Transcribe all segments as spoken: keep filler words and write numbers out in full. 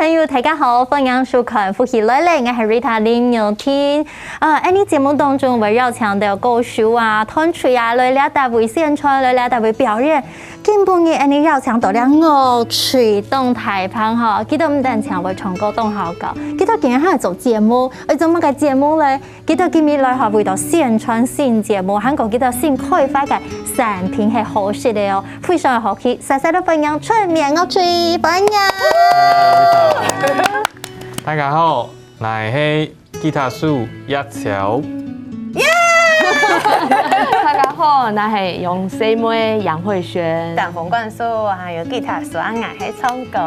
朋友，大家好，歡迎收看《福氣來了》，𠊎係Rita林玉婷。呃，恁呢節目當中會邀請到歌手啊、團隊啊來這搭位宣傳，來這搭位表演。今晡日恁呢邀請到了樂隊當大棒吼，佢兜毋單淨會唱歌當好搞，佢兜今日還會做節目，會做麼个節目咧？ 佢兜今日來吼，為著宣傳新節目，還過佢兜新開發个產品係好食个哦，非常个好奇，細細个歡迎春眠樂隊，歡迎。大家好，𠊎係吉他手葉超。大家好，𠊎係楊細妹楊慧璇。彈風管手，還有吉他手，啊，𠊎係唱歌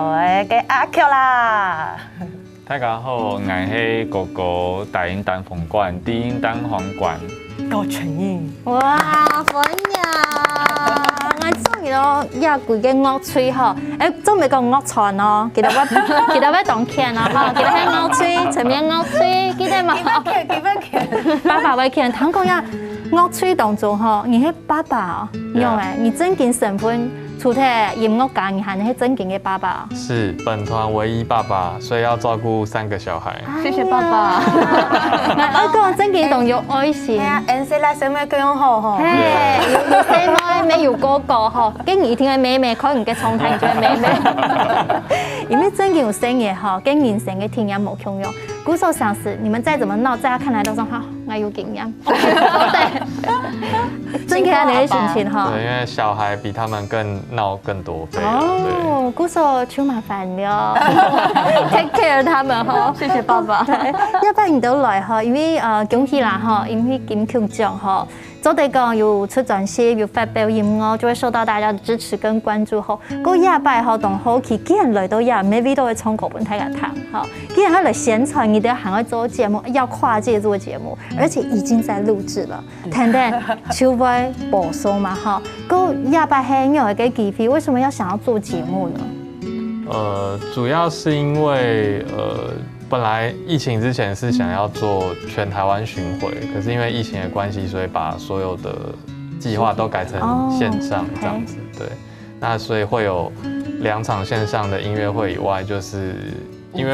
个个阿Q啦。 大家好，𠊎係哥哥，大音單風管，低音單簧管。高成音。哇，歡迎！𠊎中意咯，這幾个樂隊吼，誒，做毋係講樂團哦，佢兜會，佢兜會當牽哦，吼，佢兜係樂隊，全面樂隊，記得嘛？佢分佢，佢分佢。爸爸會牽，聽講呀，樂隊當中吼，你係爸爸哦，用誒，你正經身份 除忒音樂家，你還係正經个爸爸。是本團唯一爸爸，所以要照顧三个小孩。謝謝爸爸。哎呀，𠊎講正經當有愛心。係啊，恁細倈細妹佢用好吼。嘿，有有細妹，沒有哥哥吼，跟你一定係妹妹，可能个狀態就係妹妹。因為正經有細人吼，跟人生个體驗無共樣。故所上司，你們再怎麼鬧，在他看來都說哈，𠊎有經驗。對，正經恁樣个心情哈。对，因为小孩比他们更闹更多倍了。对。哦，故所就麻煩了，take care 他們哈。謝謝爸爸。要不然你都來哈，因為呃，恭喜啦哈，因為金曲獎哈，做得講有出專輯，有發表音樂，就會受到大家的支持跟關注吼。過下擺吼，當好奇，既然來到這，maybe都會唱歌分大家聽哈。既然要來宣傳，你都還要做節目，要跨界做節目，而且已經在錄製了。 等等，就會播送嘛吼。過下擺係有一個機會，為什麼要想要做節目呢？呃，主要是因为呃，本来疫情之前是想要做全台湾巡回，可是因为疫情的关系，所以把所有的计划都改成线上这样子。对，那所以会有两场线上的音乐会以外，就是因为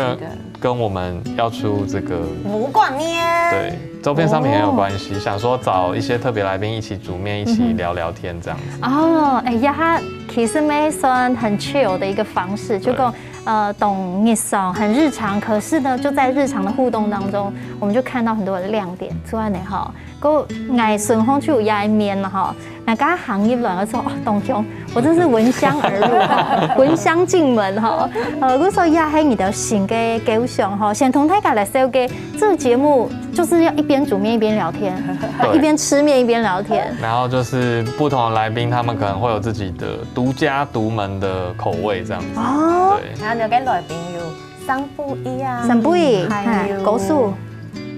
跟我们要出这个无挂面。对，周边商品很有关系，想说找一些特别来宾一起煮面，一起聊聊天这样子。哦，哎呀，其實也算很 chill 的一個方式，就跟呃，懂日常很日常，可是呢，就在日常的互動當中，我們就看到很多的亮點出來呢哈。過𠊎順風就有一面了哈，那剛剛行一輪，我說哦，當香，我真是聞香而入哈，聞香進門哈。呃，故所也係你的新个構想哈，先同大家來紹介這個節目，就是要一邊煮麵一邊聊天，對一邊吃麵一邊聊天。然后就是不同的来宾，他们可能会有自己的独家独门的口味这样子。哦，对，然後你个來賓有三不一啊，三不一，還有嘿，高速，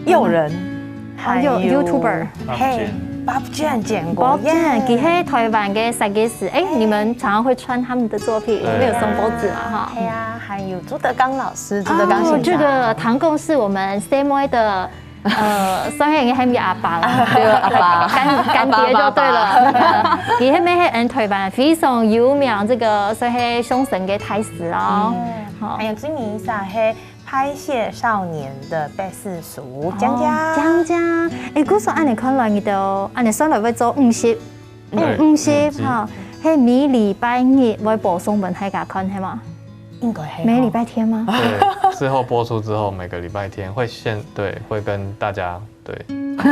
友人，還有 YouTuber 嘿，Bob Jen 剪过 Bob Jen，佢係台灣个設計師，哎，你們常常會穿他們的作品，對因為有送報紙嘛哈。係啊，還有朱德剛老師，朱德剛哦，先生。這個唐貢是我們 C M A 的，呃，算係應該喊佢阿爸啦，對，阿爸。乾乾爹就對了。佢係毋係台灣非常有名這個算係相聲个大師哦。好還有最尾一首係《拍謝少年》的貝斯手哦江江。江江，哎，故所恁樣看來，你都恁樣算來會做五十，嗯五十五十哈，係每禮拜日會播送分大家看，係嗎？應該係哦。每禮拜天嗎？对，事后播出之后，每个礼拜天会现对会跟大家对不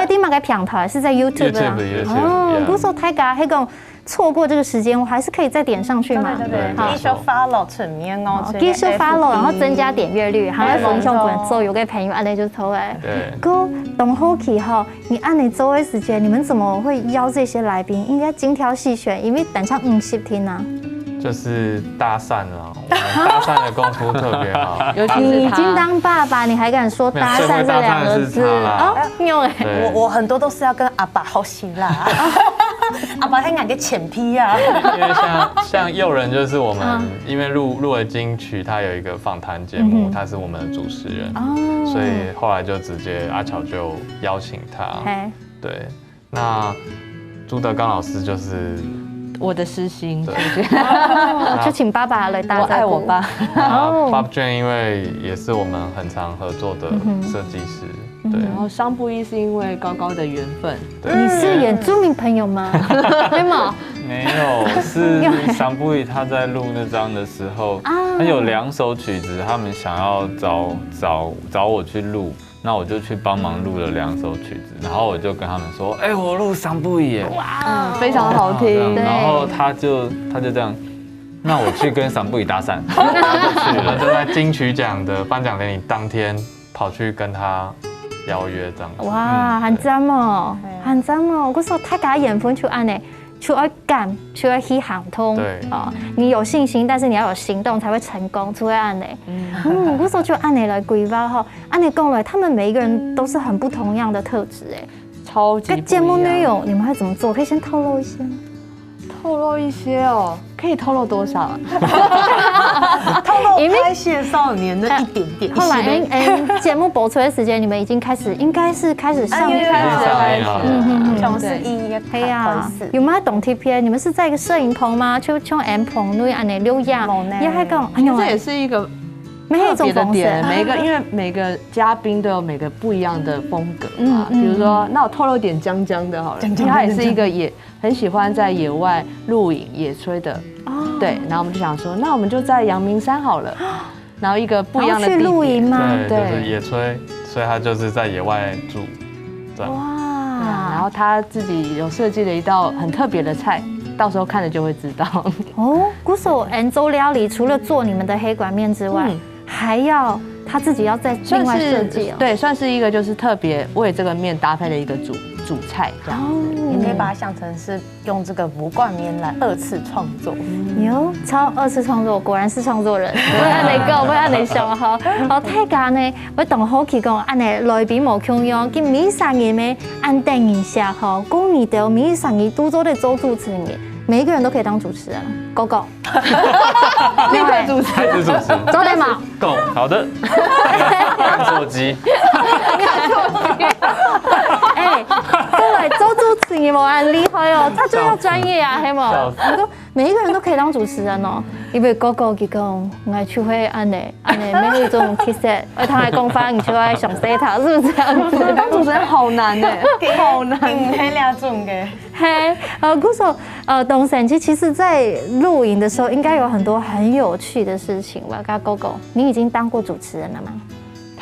不，定麼个平台，是在YouTube啦。 YouTube YouTube，哦， yeah 故所大家還講錯過這個時間，我還是可以再點上去嘛。對對對，對繼續 follow 陳明哦，繼續 follow，然後增加點閱率，還會分享分所有个朋友，恁樣就好誒。对，哥，當好奇吼，你恁樣做个時間，你們怎麼會邀這些來賓？應該精挑細選，因為單淨五十人啊。就是搭讪啊，我们搭讪的功夫特别好。尤其你已是他經當爸爸，你還敢說搭訕這兩個字？沒有，最會搭訕是他啦哦，有誒。对我我很多都是要跟阿爸學習啦。阿爸係𠊎个前輩啊。因为像像诱人就是我们，嗯因为录录了金曲，他有一个访谈节目，嗯哼他是我们的主持人，哦，所以后来就直接阿巧就邀请他。嘿，对，那朱德刚老师就是我的私心，对。我觉得哦，就请爸爸来打这鼓。我爱我爸。然后哦。Bob Jane 因为也是我们很常合作的设计师，嗯哼。对。然后桑布伊是因为高高的缘分。对。你是原住民朋友吗？没有。没有，是桑布伊他在录那张的时候，啊。他有两首曲子，他们想要找，找，找我去录，那我就去帮忙录了两首曲子，然后我就跟他们说：“哎，我录桑布伊耶。”哇，嗯，非常好听。这样，对。然后他就，他就这样，那我去跟桑布伊搭讪，他就去了。就在金曲奖的颁奖典礼当天，跑去跟他邀约这样子。哇，嗯，很赞哦，对。很赞哦！我说大家缘分就恁呢，就要敢，就要去行动。对。哦，你有信心，但是你要有行动才会成功，就会恁呢。嗯。嗯，我说就恁呢来规划吼，恁呢讲来，他们每一个人都是很不同样的特质哎。超级不一样。这节目内容你们会怎么做？可以先透露一些吗？透露一些哦，可以透露多少啊？透露拍戏少年的一点点，后来，一些。哎，哎，节目播出的时间，你们已经开始，应该是开始上映了。哎，已经上映了。嗯，嗯，嗯。从十一月开始。哎呀，有没有懂 T P A？你们是在一个摄影棚吗？就，就 M 棚那样的留样，没呢。也还讲，哎呦，这也是一个没有一种特别的点，风格。每个，因为每个嘉宾都有每个不一样的风格嘛。嗯，嗯。比如说，那我透露点江江的好了，江江，因为他也是一个野，江江。很喜欢在野外露营、野炊的。哦。对，然后我们就想说，那我们就在阳明山好了，然后一个不一样的地点。然后去露营吗？对，就是野炊，对。所以他就是在野外住，这样。哇。对啊，然后他自己有设计了一道很特别的菜，到时候看了就会知道。哦，故所 N 周料理除了做你们的黑管面之外，嗯。还要他自己要再另外设计哦。算是，对，算是一个就是特别为这个面搭配的一个主，主菜这样子。哦。你可以把它想成是用这个无冠面来二次创作。有，超二次创作，果然是创作人。我也没够，我也没想好。好，大家呢，我懂好奇讲，恁呢来宾无共样，佢每三个呢，恁等一下吼，讲你的每三个都做得做主持人，每一个人都可以当主持人，Gogo。立刻主持。还是主持。做得吗？够，好的。看手机。哎，各位，周主持人无恁厉害哦，他就要专业啊，黑毛。笑死。你说每一个人都可以当主持人哦，因为Gogo佢讲，我就会恁呢，恁呢，没有一种特色，而他还讲话，你就会想说他是不是这样子？当主持人好难哎，好难。嗯，黑料中的。嘿，呃，故所，呃，东升，其，其实在露营的时候，应该有很多很有趣的事情吧？跟Gogo，你已经当过主持人了吗？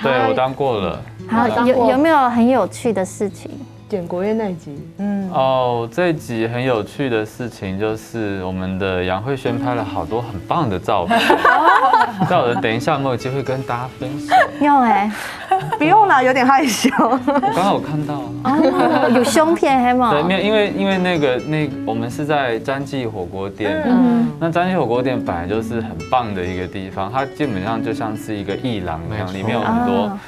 对，我当过了。好，有，有没有很有趣的事情？剪国乐那一集。嗯。哦，这一集很有趣的事情就是我们的杨慧萱拍了好多很棒的照片。那我等一下有没有机会跟大家分享？有哎。不用啦，有点害羞。我刚好有看到啊。哦，有相片，黑毛。对，没有，因为，因为那个，那，我们是在詹记火锅店。嗯。那詹记火锅店本来就是很棒的一个地方，它基本上就像是一个艺廊一样，没错。里面有很多啊。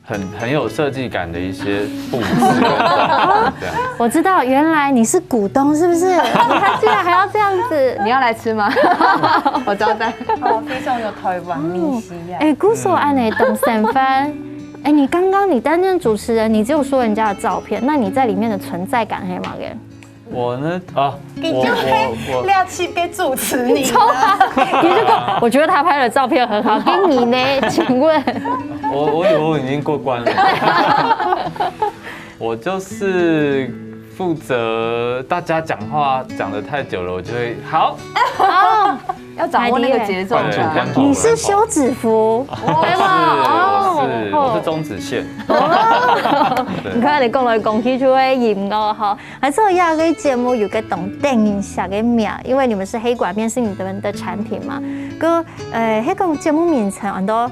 很，很有设计感的一些布置跟照片这样。我知道，原来你是股东，是不是？你还，竟然还要这样子。你要来吃吗？我招待。哦，非常有台湾味息啊。哎，故所恁呢，东升番。哎，你刚刚你担任主持人，你只有说人家的照片，那你在里面的存在感还蛮个？我呢，啊，你就我，我，我，你就讲，我觉得他拍的照片很好，跟你呢？请问？我，我以为我已经过关了。我就是负责大家讲话讲得太久了，我就会，好。哦，要掌握那个节奏。关注，关注。你是休止符，对吗？我是，我是，哦，我是终止线。哦，对。你看你讲来讲去就会赢哦，哈。还是有一个节目有个当得人惜个名，因为你们是黑管面是你们的产品嘛。个，呃，那个节目名称很多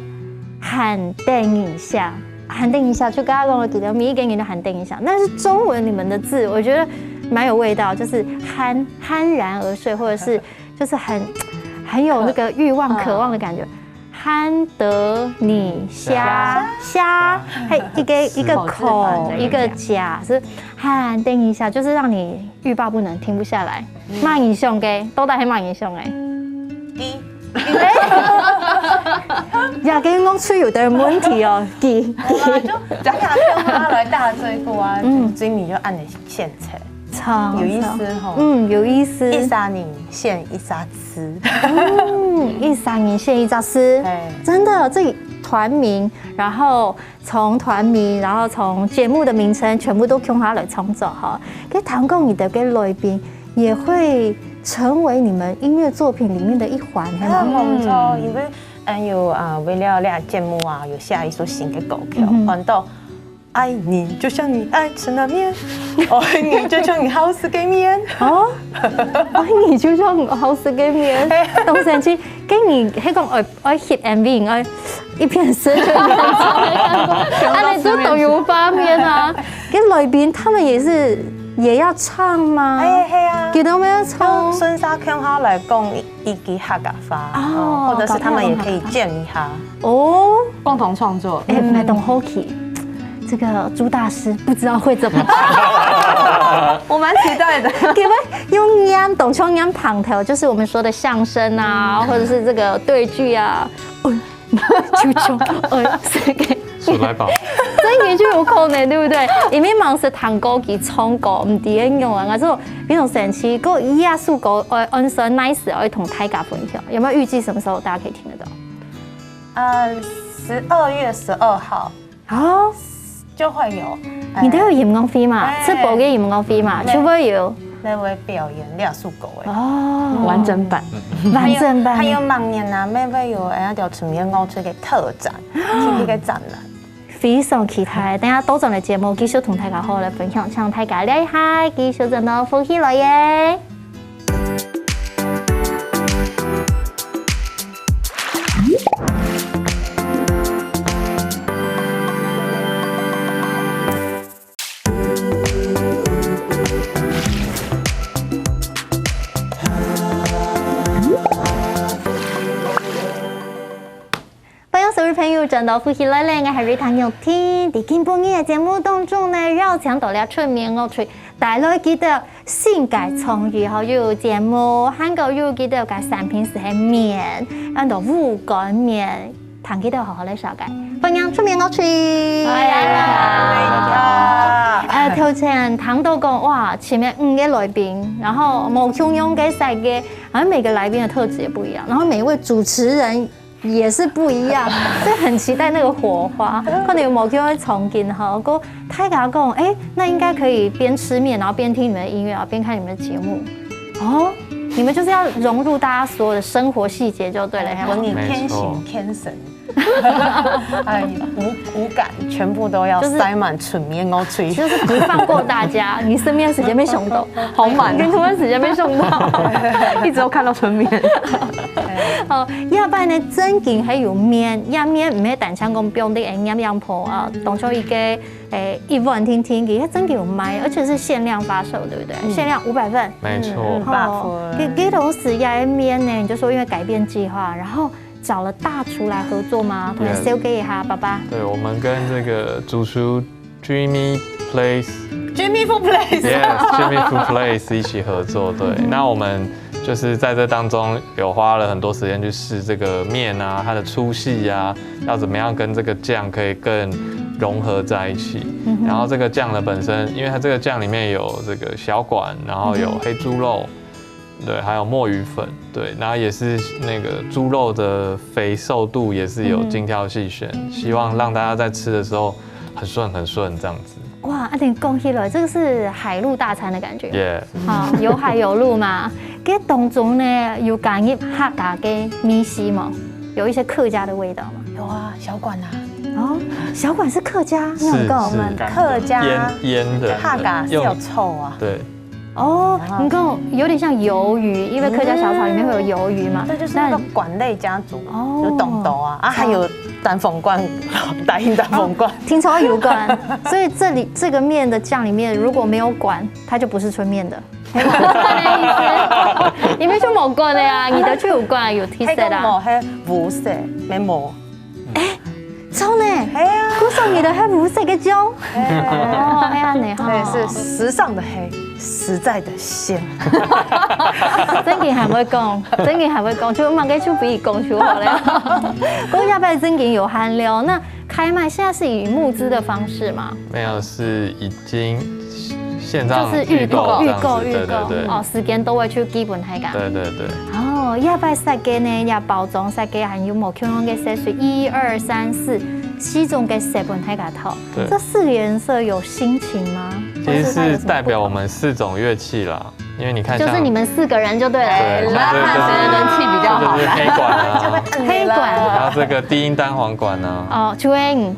很得人惜，很得人惜，就刚刚讲了几个，每一个人都很得人惜，但是中文你们的字，我觉得蛮有味道，就是酣，酣然而睡，或者是就是很，很有那个欲望、渴望的感觉。 酣得人惜，惜，还一个，一个口，一个甲，是酣得人惜，就是让你欲罢不能，停不下来。蛮影响个，到底还蛮影响个。鸡。也跟我吹有点问题哦，鸡，鸡。就讲下去，他来大嘴鼓啊，嗯，经理就按你现成。好，有意思吼。嗯，有意思。一儕人選一隻字。嗯，一儕人選一隻字。哎。真的，這團名，然後從團名，然後從節目的名稱，全部都共下來創作哈。該聽講你兜个來賓也會成為你們音樂作品裡面的一環，係嗎？啊，無錯，因為，嗯，有，啊，為了這節目啊，有寫一首新的歌曲，嗯哼。安到 愛你就像你愛吃拉麵，愛你就像你好食个麵。哦，愛你就像好食个麵，當神奇。該你係講愛，愛翕M V，愛一邊食就一邊唱，恁樣就當有畫面啊。該來賓他們也是也要唱嗎？哎，係啊。佢兜也愛唱。順續共下來講一句客家話，哦，或者是他們也可以講一下。 哦，共同創作。哎，𠊎當好奇，這個朱大師不知道會怎麼唱。我蠻期待的。佢會用唸，當像唸旁頭，就是我們說的相聲啊，或者是這個對句啊。哎，就像，哎，這個。出來吧。真的就有可能，對不對？因為毋識聽歌，佢唱歌，毋知愛仰啊，𠊎就非常神奇。該這首歌，哎，恁樣nice，愛同大家分享，有沒有預計什麼時候大家可以聽得到？ 呃，十二月十二號哦，就會有。你兜有音樂會嘛？哎。直播个音樂會嘛，對。就會有。該會表演這首歌个。哦。完整版。完整版。還有，還有明年啊，乜會有，哎，這條出名樂隊个特展，去一個展覽。非常期待，等下倒轉來節目繼續同大家好好來分享，請大家這一下繼續轉到福氣來耶。 歡迎所有朋友轉到福氣來了，𠊎係瑞婷玉婷。在今晡日个節目當中呢，邀請到了出名樂隊，帶來佢兜新个創意吼，又有節目，還過又有佢兜个產品係麵，安到烏乾麵，同佢兜好好來紹介。歡迎出名樂隊。哎呀，哎呀。呃，頭前聽到講，哇，前面五個來賓，然後無共樣个設計，好像每個來賓的特質也不一樣，然後每一位主持人 也是不一樣，所以很期待那個火花。可能有無共樣个場景哈，該大家講，哎，那應該可以邊吃麵，然後邊聽你們的音樂，然後邊看你們的節目。哦，你們就是要融入大家所有的生活細節就對了，哎，嘿嗎？分你天形天神。沒錯。哎，五，五感全部都要就是塞滿出名樂隊。就是不放過大家，你身邊的時間被凶到，好滿，跟突然時間被凶到，一直都看到春眠。 哦，這擺呢，正經還有麵，這麵毋係單淨講放在恁樣樣鋪啊，當做一個，誒，一碗定定，佢正經有賣，而且是限量發售，對不對？嗯。限量五百份。沒錯。嗯，五百份。哦，幾，幾多時這個麵呢？你就說因為改變計劃，然後找了大廚來合作嗎？可能對。紹介一下，爸爸。對，我們跟這個主廚 Jimmy Place。Jimmy Food Place。Yes，Jimmy Food Place一起合作，對。嗯哼。那我們就是在這當中有花了很多時間去試這個麵啊，它的粗細啊，要怎麼樣跟這個醬可以更融合在一起。嗯哼。然後這個醬的本身，因為它這個醬裡面有這個小管，然後有黑豬肉，嗯哼。 對，還有墨魚粉，對，然後也是那個豬肉的肥瘦度也是有精挑細選，嗯。希望讓大家在吃的時候很順很順這樣子。哇，恁樣講起來，這個是海陸大餐的感覺。Yeah。好，有海有陸嘛。該當中呢，有加入客家个味緒嗎？有一些客家的味道嗎？有啊，小管啊。哦，小管是客家，你有跟我們是，是。客家醃，醃的，客家小炒啊。對。 哦，你講有點像魷魚，因為客家小炒裡面會有魷魚嘛。嗯，對，就是那個管類家族，那，哦，有董董啊，啊，還有蛋黃管，大英蛋黃管。聽說有管，所以這裡，這個麵的醬裡面如果沒有管，它就不是春麵的。你們就無管的啊，你的就有管，有特色的啊。還有無，還有無色，沒無。 欸，著呢。係啊。故所你兜係烏色个醬。係啊。哦，係恁樣吼。對，是時尚的黑，實在的鮮。正經還會講，正經還會講，就麼个就比佢講就好了。不過這擺正經有閒聊，那開賣現在是以募資的方式嗎？沒有，是已經线上就是预购预购这样子，预购预购对对对，哦，时间都会去基本那个。对对对。哦，一百三个呢，也包装三个，还有无共样个色水，一二三四，四种个色分大家套。对这四个颜色有心情吗？其实是代表我们四种乐器啦，因为你看像，就是你们四个人就对了。对，那看谁的人气比较好这就是黑管啊，黑管然后这个低音单簧管啊，哦，秋英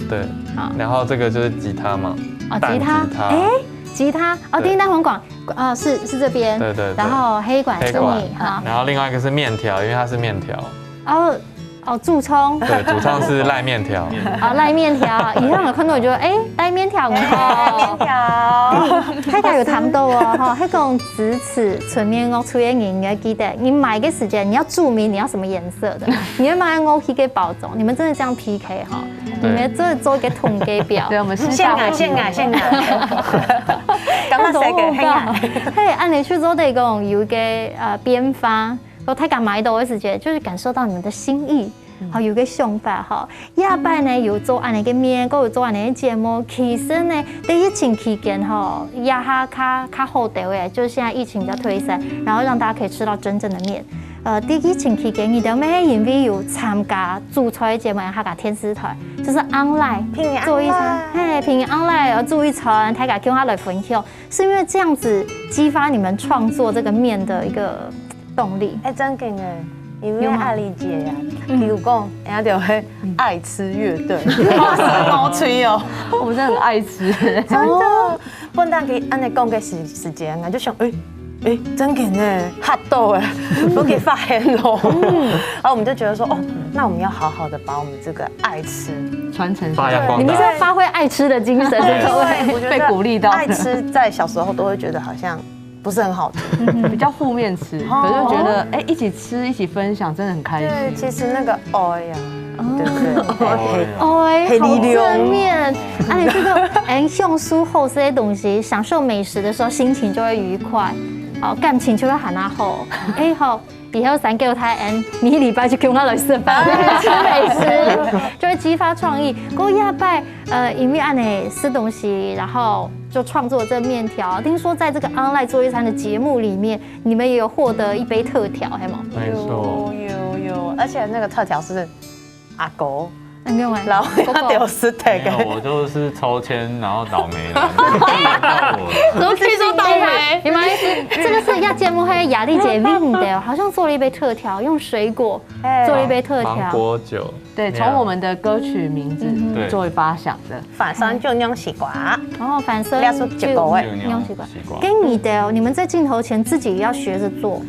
对好，然后这个就是吉他嘛，哦，弹吉他吉，他，哎，吉他哦，对低音单簧管，哦，是是这边，对对对然后黑管是黑管你哈，然后另外一个是面条，因为它是面条，哦哦，驻唱，对，主唱是赖面条，哦，赖面条，以后有看到我就哎，赖面条很好。条，大家有谈到哦，哈，迄个直尺纯棉樂吹的人，你要记得，你买个时间你要注明你要什么颜色的，你要买乐器给包装，你们真的这样 P K 哈，你对们真的做一个统计表。对，我们私现下啊现啊现啊，干嘛塞给黑啊？嘿，按你去做的一个有一个呃编发，然后他敢买到的时间，就是感受到你们的心意，好有一个想法哈。下班呢有做按呢个面，跟有做按呢个节目，其实呢，在疫情期间哈，压哈卡卡后得位，就是现在疫情比较退散，然后让大家可以吃到真正的面。呃，在疫情期间，你都没因为有参加主菜节目，还有电视台，就是 online 拼音做一餐， online 嘿，拼音 online 有做一餐，大家共下来分享，是因为这样子激发你们创作这个面的一个动力。哎，真的哎，因为有吗爱丽姐呀，比如讲，人家就会爱吃乐队，好吃好吹哦，我们真的很爱吃。真的。本当佢按呢讲个时时间，我就想，哎。哎，真的呢，吓到哎，我给发现了。然后我们就觉得说，哦，那我们要好好的把我们这个爱吃传承发扬光大你们是要发挥爱吃的精神，对不对？对，我觉得被鼓励到爱吃在小时候都会觉得好像不是很好吃。比较负面词，哦可是就觉得哎、一起吃一起分享真的很开对，心。其实那个哦呀，对不对？哦，哎，好很力量正面。哎，这个哎，享受好吃的东西，享受美食的时候，心情就会愉快，哦，感情就会很好。哎，好，以后三个太 N，你一礼拜就跟我来吃饭，吃美食，就会激发创意。过一拜，呃，因为按呢吃东西，然后就创作这面条。听说在这个 online 做一餐的节目里面，你们也有获得一杯特调，是吗？没错有。有有，而且那个特调是阿狗，很有哎。然后要丢失 tag，没有，我就是抽签，然后倒霉了，轮到我了。怎么可以说倒霉？你们意思这个是要节目还有雅丽姐命的，好像做了一杯特调，用水果做了一杯特调。芒果酒，对，从我们的歌曲名字嗯对作为发想的。反正就用西瓜，哦，反正要说结果味就用习惯。习惯。跟你的哦，你们在镜头前自己要学着做。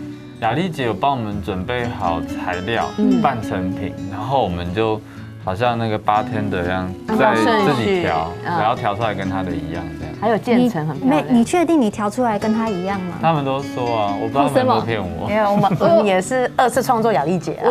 雅丽姐有帮我们准备好材料、半成品，然后我们就好像那个 bartender 一样，在按照顺序自己调，嗯然后调出来跟她的一样这样。还有渐层很漂没，你亮。确定你调出来跟他一样吗？他们都说啊，我不知道他们有没有骗我因。为我们我们也是二次创作雅丽姐啊，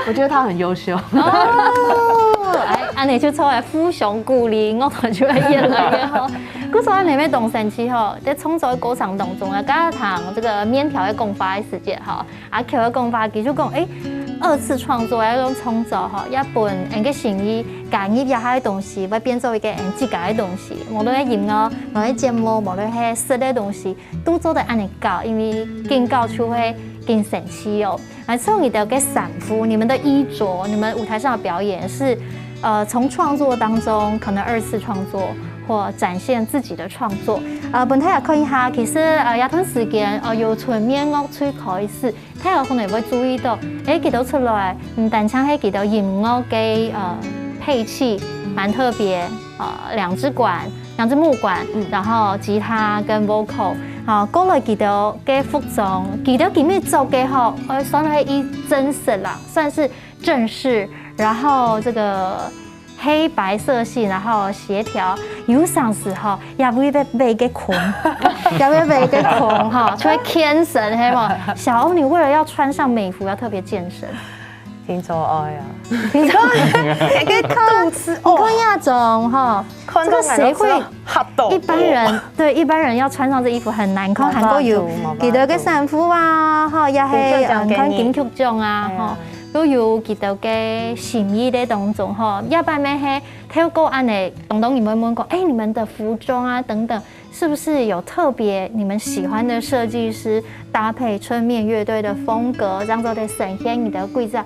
我觉得他很优秀。哦，哎，安尼就出来互相鼓励，我感觉越来越好。故所安尼个当神奇吼，在创作的过程当中啊，刚刚谈这个面条的讲法的时间吼，阿Q的讲法，其实讲，哎，二次创作要用创作吼，要分人个心意，加入一下的东西，会变做一个人自家的东西。无论是音乐，无论是节目，无论是食的东西，都做得安尼搞，因为更搞就会更神奇哦。 来，从你的个衫服、你们的衣着、你们舞台上的表演是，呃，从创作当中可能二次创作或展现自己的创作。呃，本台也看一下，其实呃，这段时间呃，由纯棉乐吹开始，大家可能会注意到，哎，佢兜出来，嗯，单淨係佢兜音乐个呃配器蛮特别，呃，两支管。 两支木管，然后吉他跟 vocal，好，过来佢兜个服装，佢兜今日着个吼，呃，算係一正式啦，算是正式。然后这个黑白色系，然后协调，有当时候也会被被个空，也会被个空哈，就会健身，系嘛？小欧，你为了要穿上美服，要特别健身。 听说哎呀，你看，个肚子哦，你看那种哈，看这个谁会到哪都知道吓到。一般人对一般人要穿上这衣服很难，你看韩国有没办法几多个衫服啊，哈，也系金曲奖你看给你金曲奖啊，哎呀哈，都有佢兜个心意在當中吼。一般乜係透過恁呢，當當你們問講，哎，你們的服裝啊等等，是不是有特別你們喜歡的設計師搭配春眠樂隊的風格，這樣做來呈現你的季節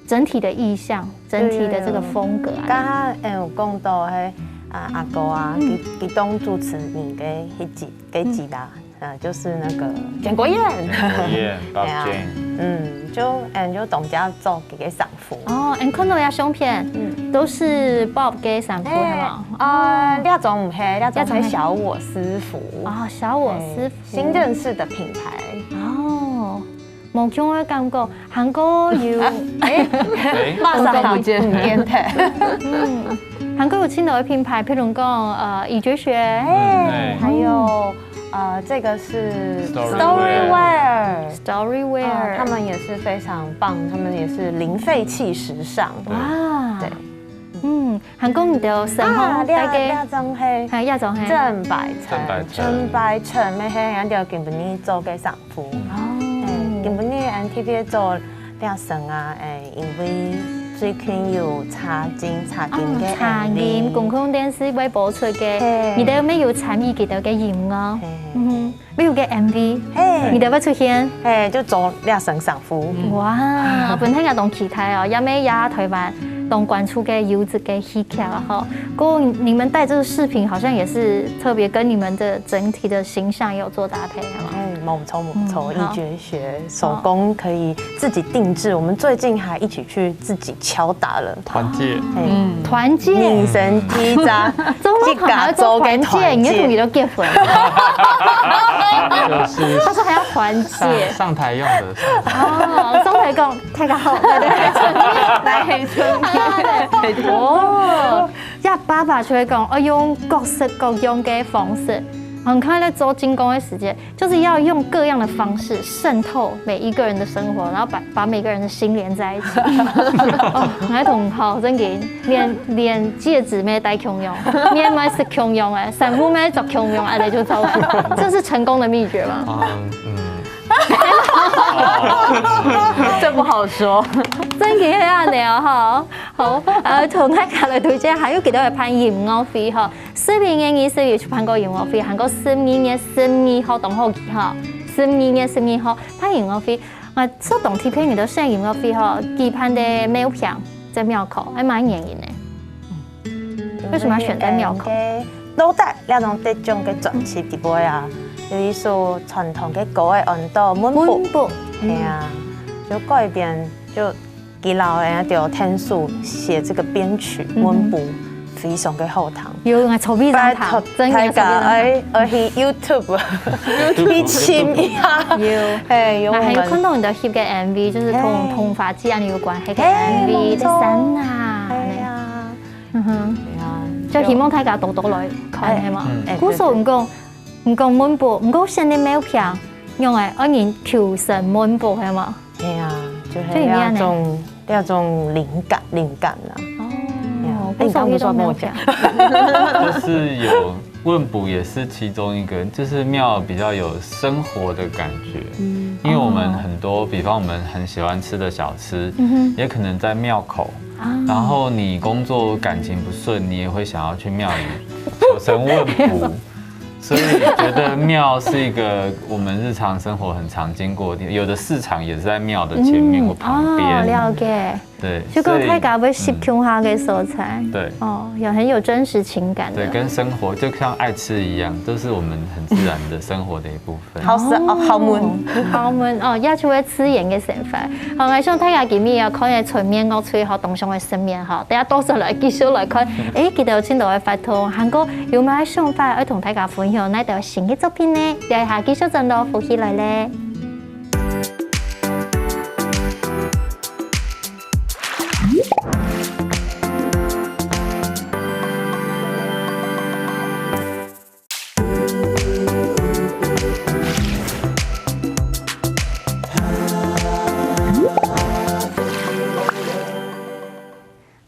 整體的意象、整體的這個風格啊？剛剛有講到嘿，啊阿哥啊，佢佢當主持人个迄集，个集啦。呃，就是那個簡國燕。簡國燕，Bob Jane。嗯，就嗯就同家做幾個衫褲。哦，你看到這相片，嗯，都是 Bob 个衫褲，係嗎？呃，這種毋係，這種係小我師傅。哦，小我師傅，新認識的品牌。哦，無共个感覺，還過有，哎，馬上不見不見的。嗯，還過有盡多个品牌，譬如講，呃，已絕學，哎，還有。呃，這個是 Storywear Storywear，他們也是非常棒，他們也是零廢棄時尚。哇，對，嗯，還講你的身後，大概這種係，還有這種係，鄭百成，鄭百成鄭百成，乜係，人家今晡日做个衫褲。哦，今晡日 N T V 做這身啊，誒，因為最近有茶金，茶金个茶金，公共電視會播出个，你兜乜有參與佢兜个音樂，嗯。 沒有个M V，嘿，你兜會出現，嘿，就做這身衫褲。哇，本來也當期待哦，也乜也台灣當關注个優質个戲劇啊吼。不過你們帶這個飾品，好像也是特別跟你們的整體的形象有做搭配，係嗎？嗯，沒錯沒錯，已絕學，手工可以自己定製。我們最近還一起去自己敲打了。團結，嗯，團結，女神踢扎，中間還要做團結，你要同佢兜結婚。他說還要團結，上台用的。哦，上台講，大家好，對對對，來，哦，這爸爸就會講，哦，用各式各樣个方式，很快咧做進攻个時間。 就是要用各樣的方式滲透每一個人的生活，然後把把每個人的心連在一起。哦，𠊎同學真个連連戒指乜戴共樣，面乜食共樣个，衫褲乜著共樣，恁仔就著。這是成功的秘訣嗎？嗯嗯，這不好說。真个係恁仔哦，吼。好，呃，同大家來推薦，還有幾多个辦音樂會吼。 十一月二十日就辦過音樂會，還過十二月十二號當好期吼，十二月十二號辦音樂會，啊，做當特別你兜選音樂會吼，舉辦在廟坪，在廟口，係麼个原因呢？為什麼要選在廟口？老弟這種得獎个專輯底背啊，有一首傳統个歌个安到《問卜》，係啊，就改編就 佢老人家就天數寫這個編曲，溫補非常个好聽。有啊，臭屁上堂，真个大家愛愛去YouTube去尋一下。有，嘿，有還有看到你的翕个MV，就是同同髮際啊有關係个MV，在山啊，哎呀，嗯哼，就希望大家多多來看，係嘛？故所毋講毋講問卜，毋過現在沒有片，用來愛人求神問卜，係嘛？ 係啊，就係那種那種靈感靈感啦。哦，不錯，不錯，沒有講。就是有問卜也是其中一個，就是廟比較有生活的感覺，嗯，因為我們很多，比方我們很喜歡吃的小吃，嗯，也可能在廟口，然後你工作感情不順，你也會想要去廟裡求神問卜。 所以覺得廟是一個我們日常生活很常經過的地方，有的市場也是在廟的前面或旁邊。了解。對，就跟大家會習慣下个所在。對，哦，有很有真實情感的。對，跟生活就像愛吃一樣，都是我們很自然的生活的一部分。好食哦，好悶，好悶哦，也就會自然个生活。 好，𠊎想大家今日啊，看个春眠樂趣吼，當上个生面吼，等下到時來繼續來看，誒，佢兜有盡多个活動，還過有麼个想法愛同大家分享，哪兜新个作品呢？等下繼續轉到福氣來了。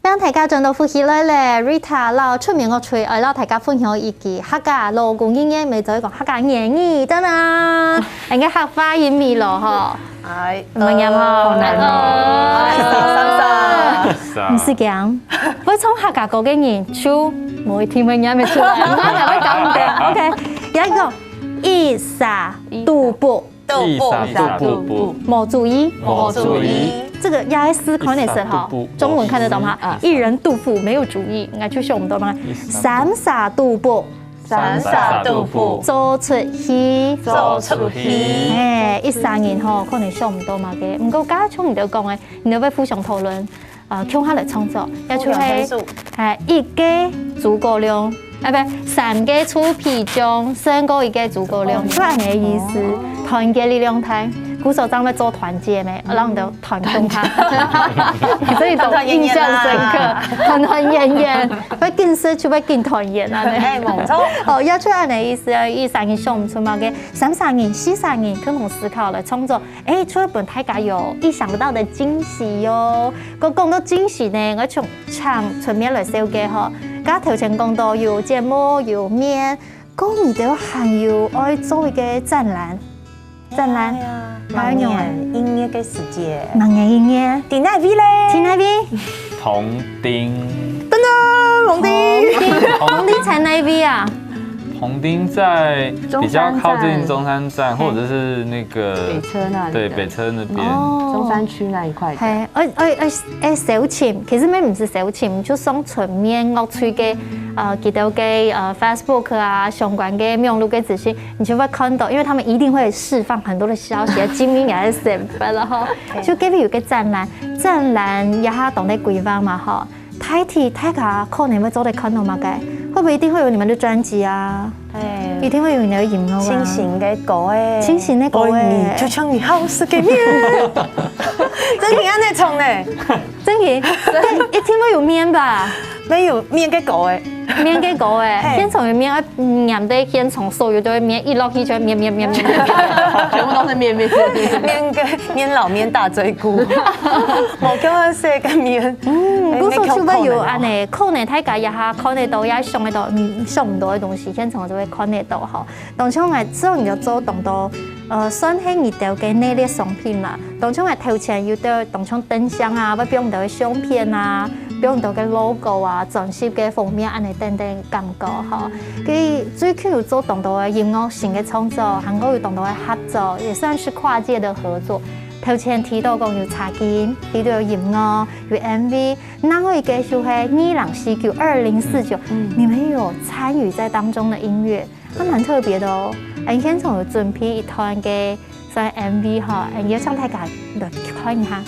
歡迎大家轉到福氣來了，Rita摎春眠樂趣，愛摎大家分享一句客家老古人言，乜就係講客家諺語，真啊，應該客話音味咯吼。哎，無錯吼，難哦。毋使驚，會唱客家歌个人就無一定會念得出來，毋過會講毋得。OK，有一個一儕都不，一儕都不，無主意。無主意。這個也係試看个時候，一儕都不中文看得懂嗎？啊一人都不，沒有主意，應該就想毋到嘛。三儕都不，三儕都不，做出去。做出去。哎，一儕人吼，可能想毋到麼个。毋過，剛剛像你兜講个，你兜會互相討論，呃，共下來創作，也就係，哎，一個諸葛亮，啊，毋，三個臭皮匠，勝過一個諸葛亮，就恁个意思。團結力量大，故所正會做團結咩，讓你兜團共下，所以都印象深刻，團團圓圓，會緊食就會緊團圓啊，哎，無錯。哦，也就恁个意思啊，一儕人想毋出麼个，三儕人、四儕人共同思考來創作，哎，就會分大家有意想不到的驚喜喲。講講到驚喜呢，𠊎從請春面來紹介吼。剛頭前講到有節目、有面，講你兜還有愛做一個展覽，展覽，馬年音樂个時節，麼个音樂？在哪位咧？在哪位？同丁，噔噔，同丁。同你在哪位啊？同丁在比較靠近中山站，或者是那個北車那裡的對，北車那邊。哦中山區那一塊的。嘿，愛愛愛愛搜尋，其實乜毋使搜尋，就上春面樂隊个呃，佢兜个呃Facebook啊相關个網路个資訊，你就會看到，因為他們一定會釋放很多的消息，今年也係三月了吼，就該位有個展覽，展覽也還當在規劃嘛吼。大體大家可能會做得看到麼个？會不會一定會有你們的專輯啊？哎，一定會有你的音樂啊。清新个歌哎，清新个歌哎愛你就像你好食个面，真的恁樣唱呢，真的，一定會有面吧？沒有面个歌哎，面个歌哎，嘿現場有面，愛黏在現場所有都會面，一落去就會面面面面。全部都是面面面面。面个面老面大嘴骨，無叫佢食个面，嗯，哎故所就會有那恁呢，可能大家也還看得到，也想得到，嗯，想毋到个東西，現場就會看得到吼。當像𠊎知道你有做當多，呃，算係你兜个系列商品嘛。當像𠊎頭前有兜當像燈箱啊，會放你兜个相片啊，放你兜个logo啊，專輯个封面恁呢等等感覺吼。所以最近有做當多个音樂新个創作，還過有當多个合作，也算是跨界的合作。頭前提到講有茶經，提到有音樂，有MV，另外一個就係二零四九，二零四九，你們有參與在當中的音樂，還蠻特別的哦。恁現場有準備一段个算MV哈，恁邀請大家來看一下。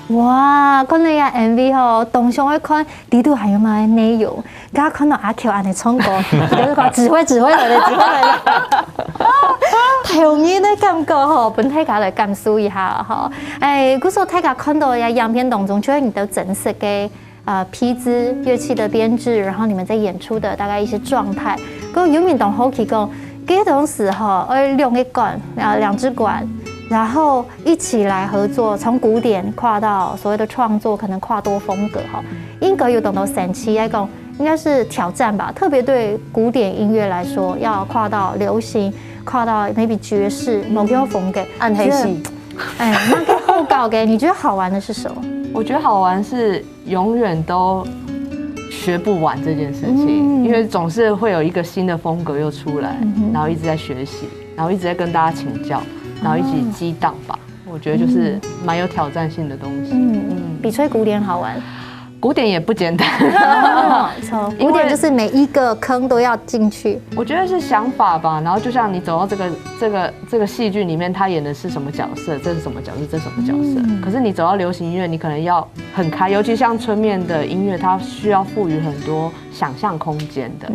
哇，看這个MV吼，當想愛看裡肚還有麼个內容。剛剛看到阿Q恁呢唱歌，就是講指揮指揮來了，指揮來了，太有癮个感覺吼，分大家來感受一下吼。哎，故所大家看到个影片當中，就係你兜真實个呃，編製樂器的編製，然後你們在演出的大概一些狀態。各位有民眾好奇講，這種時候，呃，兩個管，啊，兩支管，然後一起來合作，從古典跨到所謂的創作，可能跨多風格哈，應該有當多神奇，來講，應該是挑戰吧。特別對古典音樂來說，要跨到流行，跨到maybe爵士某種風格，暗黑系。哎，那个后告给你觉得好玩的是什么？我觉得好玩是永远都学不完这件事情，因为总是会有一个新的风格又出来，然后一直在学习，然后一直在跟大家请教，然后一起激荡吧。我觉得就是蛮有挑战性的东西。嗯，比吹古典好玩。古典也不简单。哦，从古典就是每一个坑都要进去。我觉得是想法吧，然后就像你走到这个这个这个戏剧里面，他演的是什么角色，这是什么角色，这是什么角色。可是你走到流行音乐，你可能要很开，尤其像春面的音乐，它需要赋予很多想象空间的。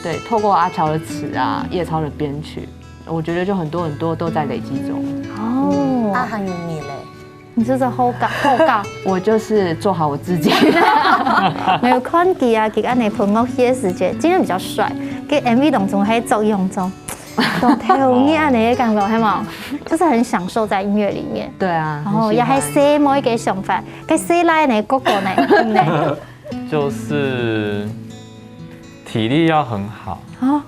对，透过阿乔的词啊，叶超的编曲，我觉得就很多很多都在累积中。哦，啊，還有你咧？你是不是好搞好搞？我就是做好我自己。没有看佢啊，佢安尼噴樂器个時節，今天比較帥。佢MV當中還作用中，有跳舞你安尼个感覺，係無？就是很享受在音乐里面。对啊，然后也还很喜欢細妹个想法，个細倈呢，哥哥呢，你呢？就是体力要很好，哦，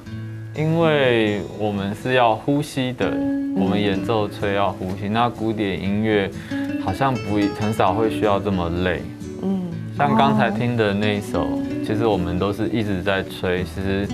因为我们是要呼吸的，我们演奏吹要呼吸。那古典音乐好像不很少会需要这么累。嗯，像刚才听的那一首，其实我们都是一直在吹，其实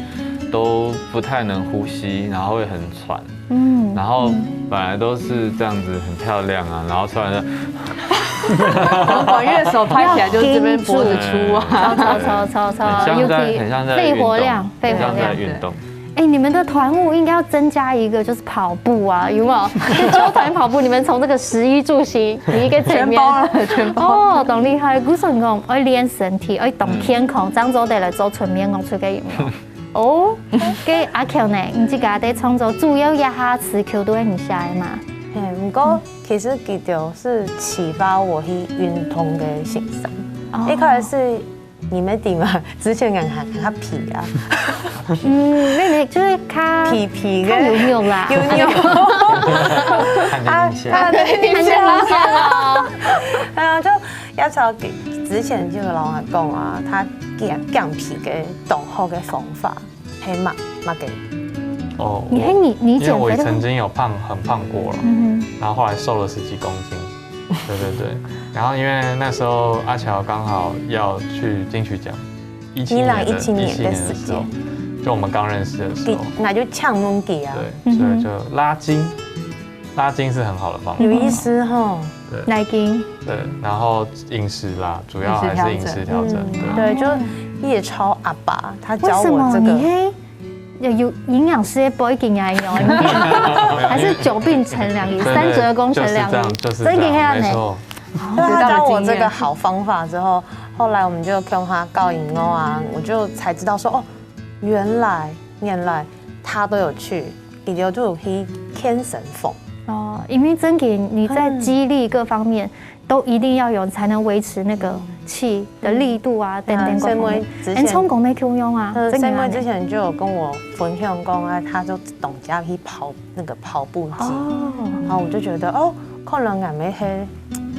都不太能呼吸，然后会很喘。嗯，然后本来都是这样子很漂亮啊，然后突然就管乐手拍起来就是这边脖子粗啊。超超超超超，很像在尤其很像在肺活运动量，肺活很像在量。运动。哎，你们的团务应该要增加一个，就是跑步啊，有没有？就教团跑步，你们从这个食衣住行，你一个层面全包了，全包。哦，懂厉害。古神讲，爱练身体，爱动健康，这样做得来做全面讲出个有没有？哦，个阿强呢，你自家在创作主要一下词曲都是你写的嘛？嘿，毋過其實佢就係啟發我去運動个先生。哦一開始你們知嘛，之前人還還較皮啊，嗯，因为你就是看皮皮个看有没有啦，有有，看你一下，他的看见明显了。然後就要找給之前就有老師講啊，他減減皮个當好个方法，係嘛嘛个。哦，你看你你因为我减肥的曾经有胖很胖过了，嗯然后后来瘦了十几公斤，对对对，然后因为那时候阿乔刚好要去金曲奖，一七你俩年的一七年的一七年的时候，就我们刚认识的时候，那就嗆問佢啊，对，嗯哼所以就拉筋，拉筋是很好的方法，有意思吼。来筋，对，然后饮食啦，主要还是饮食调整，对。对，就叶超阿爸他为教什么你我这个，嘿有营养师的背景啊？有，还是久病成良医，对对三折功成良医就是这样，，就是真的这样，很没错。然后他教我这个好方法之后，后来我们就跟他告引哦啊，我就才知道说哦，原来原来他都有去，佢就有去健身房。哦，因为真的你在肌力各方面都一定要有，才能维持那个气的力度啊，等等各方面所以我。之前很成功的共用啊，嗯，真的啊所以我之前就有跟我分享讲啊，他就懂家去跑那个跑步机，哦，然后我就觉得哦，可能俺们黑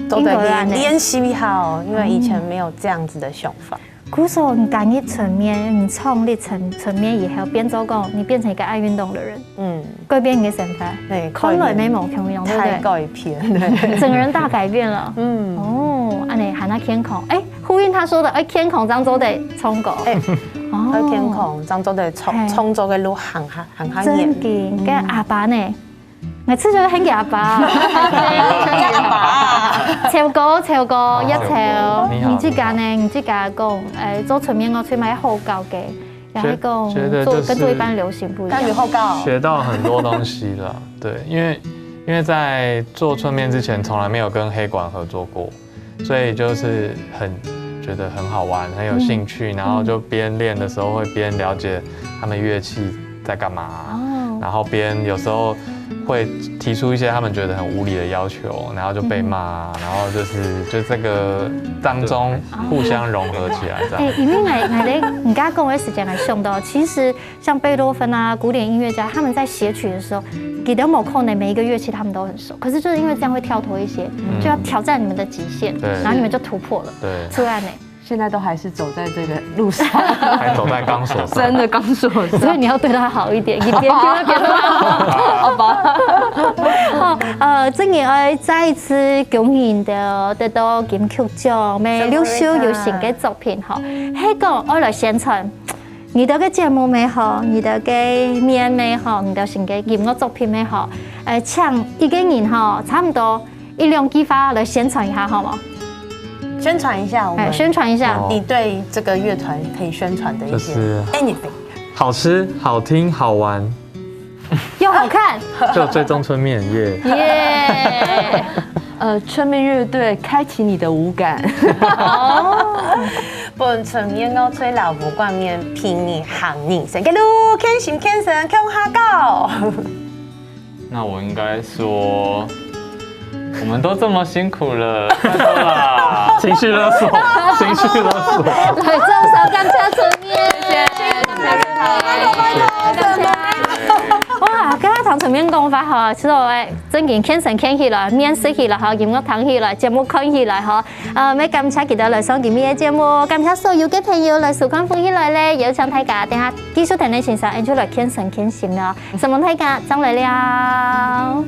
都得应该啊练练习一下哦，因为以前没有这样子的想法。古时候你敢于层面，你创立层层面以后，变做讲，你变成一个爱运动的人，嗯，改变你的生活，对，看来没毛共样，对不对？太高一片，对，整个人大改变了。嗯，哦，安尼还那健康，哎，呼应他说的，哎，健康漳州的成功，哎，哦很健康，漳州的创嘿创作的路行哈行哈真远，的，跟阿爸呢，每次就会喊给阿爸，阿爸，超哥，超哥，一超，你好你自家呢？你自家讲，哎，做出面我出卖好高个，也是讲觉得做跟做一就是般流行不一样。那你好高，学到很多东西了，对，因为因为在做春面之前，从来没有跟黑管合作过，所以就是很觉得很好玩，很有兴趣，然后就边练的时候会边了解他们乐器在干嘛，哦，然后边有时候会提出一些他们觉得很无理的要求，然后就被骂，然后就是就这个当中互相融合起来这样。哎，因为我我咧，你刚刚讲的时间来想到，其实像贝多芬啊，古典音乐家，他们在写曲的时候，给的某扣呢，每一个乐器他们都很熟，可是就是因为这样会跳脱一些，就要挑战你们的极限，对然后你们就突破了，对，出来呢。现在都还是走在这个路上，还走在钢索上。真的刚说所以你要对他好一点，一边听一边骂。好吧。哦，呃，真个爱再一次恭喜你的得到金曲奖，每六首有新个作品吼，迄个爱来宣传。你的个节目没好，你的个面没好，你的新个音乐作品没好，呃，请一个人吼，差不多一两句话来宣传一下，好吗？宣传一下我们，哎，宣传一下。哦你对这个乐团可以宣传的一些就是 anything。好吃、好听、好玩，又好看，就最终春面耶。耶！呃，春面乐队开启你的五感。哦，分春面个最老不管面拼你行你，先给路，天心天神，共下搞。那我应该说，我们都这么辛苦了，拜托啦。情绪勒索，情绪勒索。来，掌声感谢春面，谢谢，感谢。哇，刚刚唐春面讲法哈，其实我正经健身健起来，面食起来哈，音乐听起来，节目看起来哈，呃，也感谢佢哋来上今日个节目，感谢所有个朋友来收看《福气来了》，邀请大家等下继续听你先生，俺就来健身健心了，承蒙大家，正来了。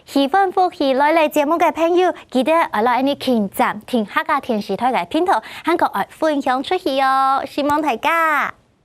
喜欢《福气来了》节目个朋友，记得爱来你点赞，点下个电视台个频道，还个爱分享出去哦，希望大家。